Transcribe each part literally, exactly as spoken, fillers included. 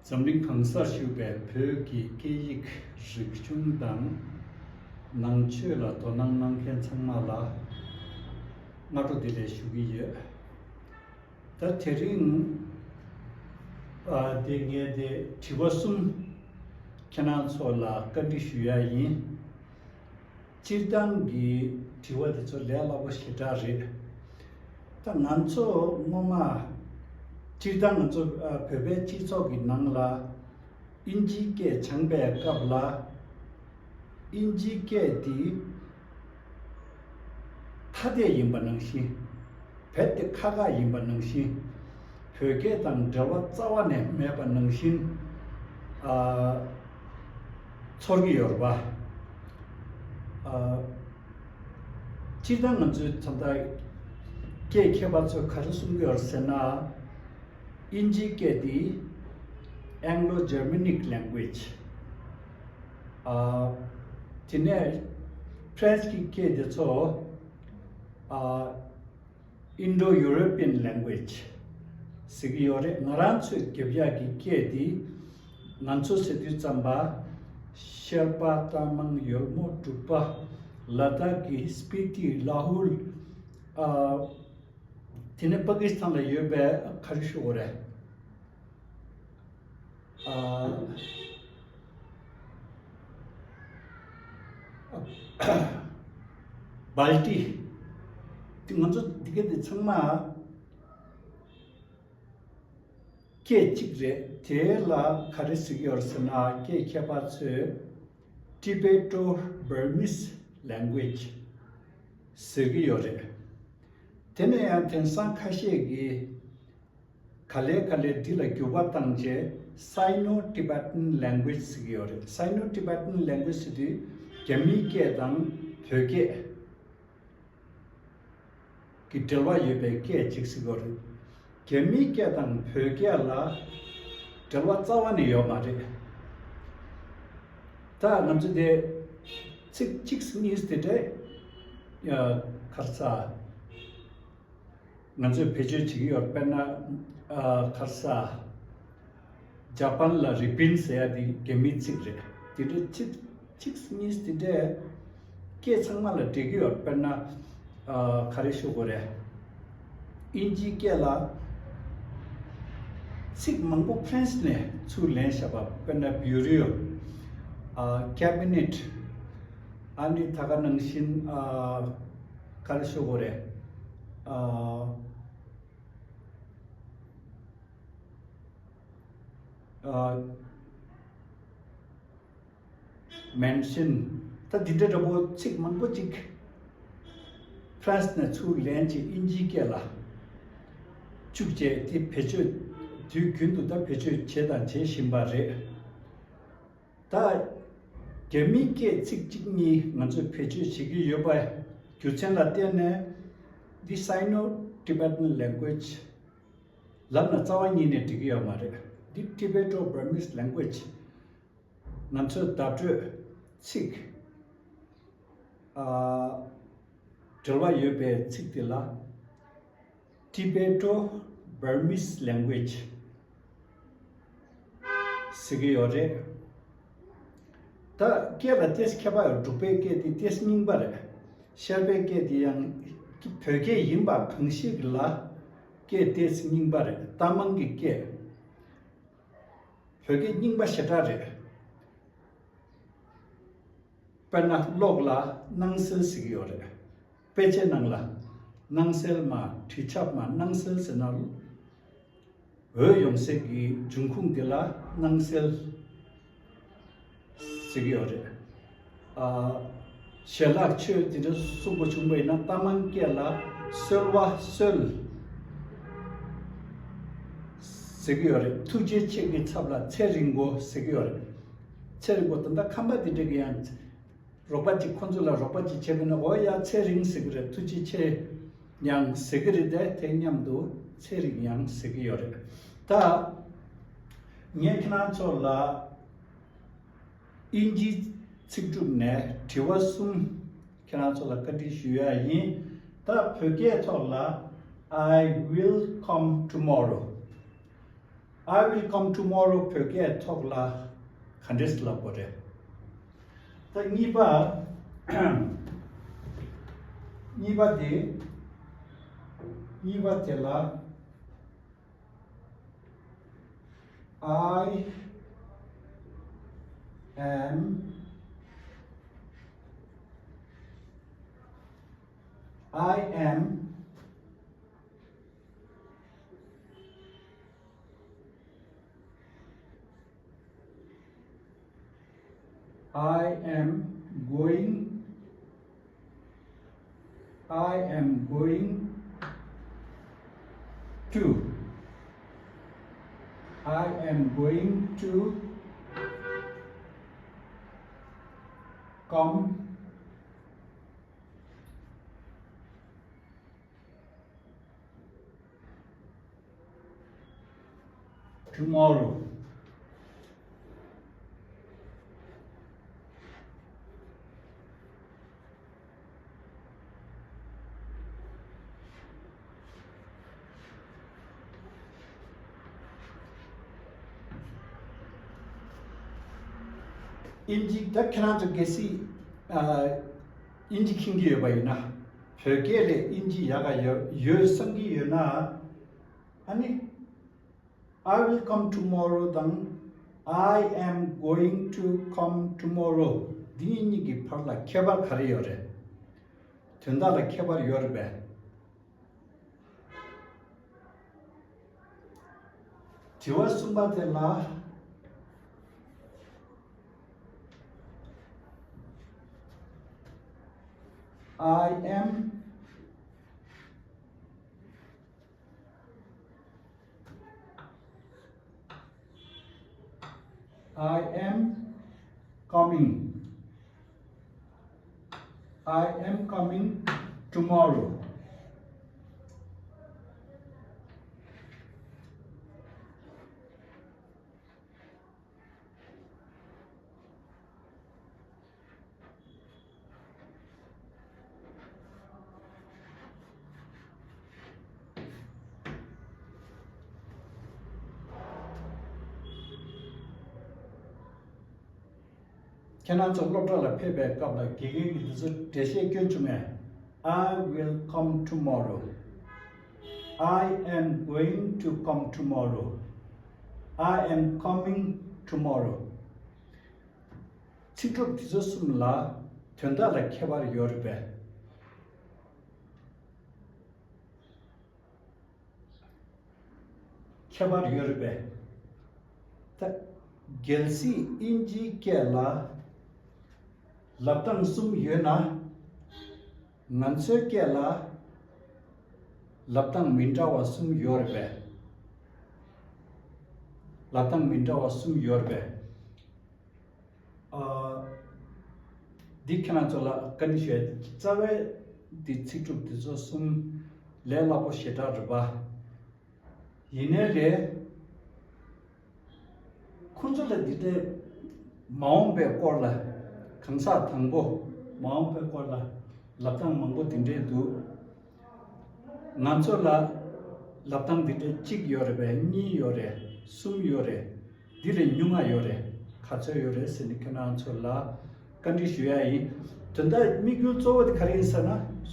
འཛམ་གླིང་གང་སར་བཞུགས་པའི་བོད་ཀྱི་སྐད་ཡིག་རིག་གཞུང་དང་ནང་ཆོས་ལ་དོ་སྣང་གནང་མཁན་ཚང་མ་ལ་སྔ་དྲོ་བདེ་ལེགས་ཞུ་གི་ཡོད། ད་དེ་རིང་ཨ་དེ་ངས་དེ་དྲི་བ་གསུམ་ཁྱེད་རང་ཚོ་ལ་བཀའ་འདྲི་ཞུ་ཡ་ཡིན། སྤྱིར་བཏང་གི་དྲི་བ་དེ་ཚོ་ལས་སླ་པོ་ཞེ་དྲག་རེད། ད་ང་ཚོ་སྔོན་མ་སྤྱིར་བཏང་ང་ཚོ་ཨ་བོད་པའི་སྤྱི་ཚོགས་ཀྱི་ནང་ལ་དབྱིན་ཇིའི་སྐད་སྦྱངས་པའི་སྐབས་ལ་དབྱིན་ཇིའི་སྐད་དེ་ཐ་དད་ཡིན་པ་ནང་བཞིན། རྦད་དེ་ཁག་ཁག་ཡིན་པ་ནང་བཞིན། བོད་སྐད་དང་འབྲེལ་བ་རྩ་བ་ནས་མེད་པ་ནང་བཞིན་ཨ་ཚོར་གྱི་ཡོད་རེད་པ། ཨ་སྤྱིར་བཏང་ང་ཚོའི་ད་ལྟ་སྐད་མཁས་པ་ཚོས་ག་རེ་གསུང་གི་ཡོད་རེད་ཟེར་ན། དབྱིན་ཇིའི་སྐད་འདི་Anglo-Germanic language། ཨ་དེ་ནས་ཕ་རན་སི་གི་སྐད་འདི་ཚོ་ཨ་Indo-European language ཟེར་གྱི་ཡོད་རེད། ང་རང་ཚོས་རྒྱབ་ཡག་གི་སྐད་འདི་ང་ཚོ་ཟེར་དུས་ཙམ་པ་ཤར་པ་རྟ་མང་ཡོལ་མོ་འབྲུག་པ་ལ་དྭགས་ཀྱི་སྤི་ཏི་ལ་ཧུལ། ཨ་དེ་ནས་པ་ཀི་སི་ཐན་ལ་ཡོད་པའི་ག་རེ་ཞུ་དགོས་རེད། ཨ་སྦལ་ཏི། དེ་ང་ཚོ་འདི་ག་དེ་ཚང་མ་སྐད་གཅིག་རེད། དེ་ལ་ག་རེ་ཟེར་གྱི་ཡོད་ཟེར་ན། སྐད་མཁས་པ་ཚོས་Tibeto-Burmese language ཟེར་གྱི་ཡོད་རེད། དེ་ནས་ཡང་དེང་སང་ཁ་ཤས་ཀྱིས་ག་ལེ་ག་ལེ་འདི་ལ་འགྱུར་བ་བཏང་རྗེས་Sino-Tibetan language ཟེར་གྱི་ཡོད་རེད། Sino-Tibetan language ཟེར་དུས་རྒྱ་མིའི་སྐད་དང་བོད་སྐད་ཀྱི་འབྲེལ་བ་ཡོད་པའི་སྐད་ཅིག་ཟེར་གྱི་ཡོད་རེད། རྒྱ་མིའི་སྐད་དང་བོད་སྐད་ལ་འབྲེལ་བ་རྩ་བ་ནས་ཡོད་མ་རེད། ད་ང་ཚོ་དེ་ཚིག་གཅིག་གཉིས་དེ་འདྲ་ཡ་ག་རེ་ཟ། ང་ཚོས་བེད་སྤྱོད་བྱེད་ཀྱི་ཡོད། དཔེར་ན་ཨ་ག་རེ་ཟ། ཇ་པན་ལ་རི་པིན་ཟེར་ཡ་དེ་རྒྱ་མིའི་ཚིག་རེད། དེ་འདྲའི་ཚིག་གཅིག་གཉིས་དེ་འདྲས་སྐད་ཚང་མ་ལ་འགྲིག་གི་ཡོད། དཔེར་ན་ཨ་ག་རེ་ཞུ་དགོས་རེད། དབྱིན་ཇིའི་སྐད་ལ་ཚིག་མང་པོ་ཕ་རན་སི་ནས་ཚུར་ལེན་བཞག་པ། དཔེར་ན་བིའུ་རོ། ཨ་ཁེ་བི་ནེཊ། ཨ་ནི་ད་ག་ནང་བཞིན་ཨ་ག་རེ་ཞུ་དགོས་རེད། ཨ་ཨ་མེན་ཤིན། ད་འདི་འདྲ་འདྲ་པོ་ཚིག་མང་པོ་ཅིག་ཕ་རན་སི་ནས་ཚུར་ལེན་བྱས་དབྱིན་ཇིའི་སྐད་ལ་བཅུག་བྱས་དེ་བེད་སྤྱོད་དུས་རྒྱུན་དུ་ད་བེད་སྤྱོད་བྱས་དང་བྱེད་བཞིན་པ་རེད། ད་རྒྱ་མིའི་སྐད་ཚིག་གཅིག་གཉིས་ང་ཚོས་བེད་སྤྱོད་བྱེད་ཀྱི་ཡོད་པའི་རྒྱུ་མཚན་ལ་བརྟེན་ནས་འདི་Sino-Tibetan language ལབ་ན་རྩ་བ་ཉིད་ནས་འགྲིག་གི་ཡོད་མ་རེད། འདི་Tibeto-Burmese language ང་ཚོའི་བརྡ་སྤྲོད་ཚིག་ཨ་འབྲེལ་བ་ཡོད་པའི་ཚིག་དེ་ལ་Tibeto-Burmese language ཟེར་གྱི་ཡོད་རེད། ད་སྐད་ལ་ཏོག་ཙམ་ཁྱད་པར་ཡོད། འབྲུག་པའི་སྐད་དེ་ཏོག་ཙམ་རྙིང་པ་རེད། ཤར་པའི་སྐད་དེ་ཡང་བོད་སྐད་ཡིན་པ་གང་ཞིག་ལ་སྐད་ཏོག་ཙམ་རྙིང་པ་རེད། རྟ་མང་གི་སྐད། བོད་སྐད་རྙིང་པ་ཞེ་དྲག་རེད། དཔེར་ན་གློག་ལ་སྣང་གསལ་ཟེར་གྱི་ཡོད་རེད། དཔེ་ཆའི་ནང་ལ་སྣང་གསལ་མ་དྲི་ཆབ་མ་སྣང་གསལ་ཟེར་ན་འོད་ཡོང་སའི་གི་འབྱུང་ཁུངས་དེ་ལ་སྣང་གསལ་ཟེར་གྱི་ཡོད་རེད། ཨ་ཞལ་ལག་མཆོད་དེ་འདྲ་གསུང་པོ་བྱུང་བ་ཡིན་ན་རྟ་མང་སྐད་ལ་གསོལ་བ་གསོལ་ཟེར་གྱི་ཡོད་རེད། ཐུགས་རྗེ་ཆེ་གི་ཚབ་ལ་ཚེ་རིང་པོ་ཟེར་གྱི་ཡོད་རེད། ཚེ་རིང་པོ་ད་ལྟ་ཁམས་པ་དེ་འདྲ་གི་ཡང་རོགས་པ་ཅིག་ཁོང་ཚོ་ལ་རོགས་པ་ཅིག་བྱས་པ་ན། འོ་ཡ་ཚེ་རིང་ཟེར་གྱི་རེད། ཐུགས་རྗེ་ཆེ་ཡང་ཟེར་གྱི་རེད་དེ། དེ་མཉམ་དུ་ཚེ་རིང་ཡང་ཟེར་གྱི་ཡོད་རེད། ད་ངས་ཁྱེད་རང་ཚོ་ལ་དབྱིན་ཇིའི་ཚིག་གྲུབ་ནས་དྲི་བ་གསུམ་ཁྱེད་རང་ཚོ་ལ་བཀའ་འདྲི་ཞུ་ཡ་ཡིན། ད་བོད་སྐད་ཐོག་ལ་I will come tomorrow། I will come tomorrow བོད་སྐད་ཐོག་ལ་ག་འདྲས་ལབ་དགོས་རེད། ད་གཉིས་པ། གཉིས་པ་དེ། གཉིས་པ་དེ་ལ། I am I am I am going I am going to I am going to come tomorrow. ཨིན་ཇི་ད་ཁྱེད་རང་ཚོ་གལ་སྲིད་ཨ་ཨིན་ཇི་མཁྱེན་གྱི་ཡོད་པ་ཡིན་ན། བོད་སྐད་ལས་ཨིན་ཇི་ཡག་ག་ཡོད་ཡོད་བསམ་གྱི་ཡོད་ན། ཨ་ནི། I will come tomorrow དང་། I am going to come tomorrow འདི་གཉིས་ཀྱི་བར་ལ་ཁྱད་པར་ག་རེ་ཡོད་རེད། དོན་དག་ལ་ཁྱད་པར་ཡོད་རེད་པས། དྲི་བ་གསུམ་པ་དེ་ལ། I am I am coming. I am coming tomorrow. ཁྱེད་རང་ཚོ་སློབ་གྲྭ་ལ་ཕེབས་པའི་སྐབས་ལ་དགེ་རྒན་གྱིས་འདི་ཚོ་འགྲེལ་བཤད་སྐྱོན་བྱུང་ངས། I will come tomorrow. I am going to come tomorrow. I am coming tomorrow. ཚིག་གྲུབ་འདི་ཚོ་གསུམ་ལ་དོན་དག་ལ་ཁྱད་པར་ཡོད་རེད་པས། ཁྱད་པར་ཡོད་རེད་པས། ད་གལ་སྲིད་ཨིན་ཇིའི་སྐད་ལ་ལབ་སྟངས་གསུམ་ཡོད་ན། ང་ཚོའི་སྐད་ལ་ལབ་སྟངས་མི་འདྲ་བ་གསུམ་ཡོད་རེད་པས། ལབ་སྟངས་མི་འདྲ་བ་གསུམ་ཡོད་རེད་པས། ཨ། འདི་ཁྱེད་རང་ཚོ་ལ་བཀའ་འདྲི་ཞུ་ཡ་དེ་རྩ་བའི་འདི་ཚིག་གྲུབ་འདི་ཚོ་གསུམ་ལས་སླ་པོ་ཞེ་དྲག་རེད་པ། ཡིན་ནའི་རེད། ཁོང་ཚོ་ལ་འདི་འདྲའི་མ་འོངས་པའི་སྐོར་ལ་གང་ཟག་དང་པོ་མ་འོངས་པའི་སྐོར་ལ་ལབ་སྟངས་མང་པོ་འདི་འདྲས་འདུག་ང་ཚོ་ལ་ལབ་སྟངས་འདི་འདྲའི་གཅིག་ཡོད་རེད་པས། གཉིས་ཡོད་རེད། གསུམ་ཡོད་རེད། འདི་ལས་ཉུང་ང་ཡོད་རེད། ག་ཚོད་ཡོད་རེད་ཟེར་ནས་ཁྱེད་རང་ཚོ་ལ་བཀའ་འདྲི་ཞུ་ཡ་ཡིན། དོན་དག་དམིགས་ཡུལ་གཙོ་བོ་དེ་ག་རེ་ཡིན་ཟེར་ན།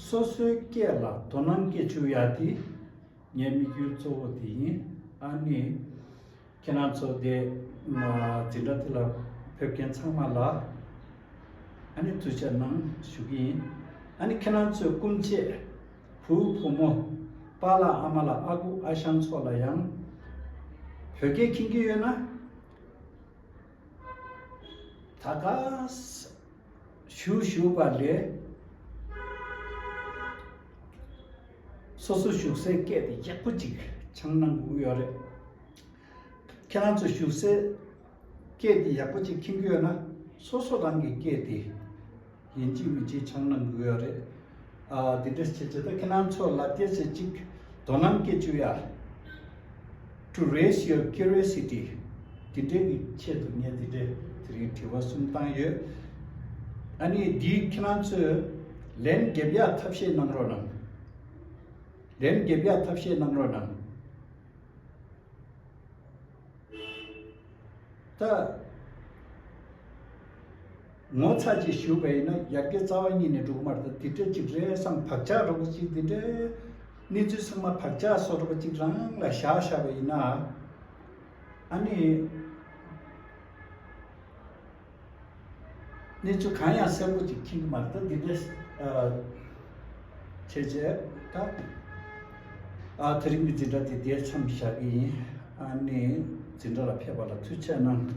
སོ་སོའི་སྐད་ལ་དོ་སྣང་སྐྱེ་བཅུག་ཡ་དེ་ངའི་དམིགས་ཡུལ་གཙོ་བོ་དེ་ཡིན། ཨ་ནི། ཁྱེད་རང་ཚོ་དེ་འཛིན་གྲྭ་དེ་ལ་ཕེབས་མཁན་ཚང་མ་ལ་ཨ་ནི་ཐུགས་རྗེ་གནང་ཞུ་གི་ཡིན། ཨ་ནི་ཁྱེད་རང་ཚོའི་སྐུ་མཆེད་བུ་བུ་མོ་པཱ་ལགས་ཨ་མ་ལགས་ཨ་ཁུ་ཨ་ཞང་ཚོ་ལ་ཡང་བོད་སྐད་མཁྱེན་གྱི་ཡོད་ན། ད་ག་ས་བཞུགས་བཞུགས་པ་ལས་སོ་སོ་བཞུགས་སའི་སྐད་དེ་ཡག་པོ་ཅིག་སྦྱང་གནང་དགོས་ཀྱི་ཡོད་རེད། ཁྱེད་རང་ཚོ་བཞུགས་སའི་སྐད་དེ་ཡག་པོ་ཅིག་མཁྱེན་གྱི་ཡོད་ན། སོ་སོ་རང་གི་སྐད་དེ་ཡིན་གཅིག་མིན་གཅིག་སྦྱང་གནང་དགོས་ཀྱི་ཡོད་རེད། ཨ། དེ་འདྲ་བྱས་བྱས་ད་ཁྱེད་རང་ཚོ་ལ་ཏོག་ཙམ་ཅིག་དོ་སྣང་སྐྱེ་བཅུག་ཡ། To raise your curiosity དེ་འདྲའི་གི་ཆེད་དུ་ངས་དེ་འདྲའི་དེ་རིང་དྲི་བ་གསུམ་བཏང་ཡོད། ཨ་ནི་འདི་ཁྱེད་རང་ཚོས་ལན་རྒྱབ་ཡ་ཐབས་ཤེས་གནང་རོགས་གནང་། ལན་རྒྱབ་ཡ་ཐབས་ཤེས་གནང་རོགས་གནང་། ད་ངོ་ཚ་ཅིག་ཞུས་པ་ཡིན་ན་ཡར་རྒྱས་རྩ་བ་ཉིད་ནས་འགྲོ་གི་མ་རེད། ད་འདི་འདྲ་ཅིག་རེད་བསམ། བག་ཆགས་འདྲ་པོ་ཅིག་འདི་འདྲའི་གནས་ཚུལ་ཚང་མ་བག་ཆགས་བཟོ་འདྲ་པོ་ཅིག་རང་ལ་བཞག་བཞག་པ་ཡིན་ན། ཨ་ནི། གནས་ཚུལ་གང་ཡང་གསལ་པོ་ཅིག་མཁྱེན་གྱི་མ་རེད། ད་འདི་འདྲ་བྱས་བྱས་ད། ཨ། དེ་རིང་གི་འཛིན་གྲྭ་འདི་འདིར་མཚམས་བཞག་གི་ཡིན། ཨ་ནི་འཛིན་གྲྭ་ལ་ཕེབས་པ་ལ་ཐུགས་རྗེ་གནང་།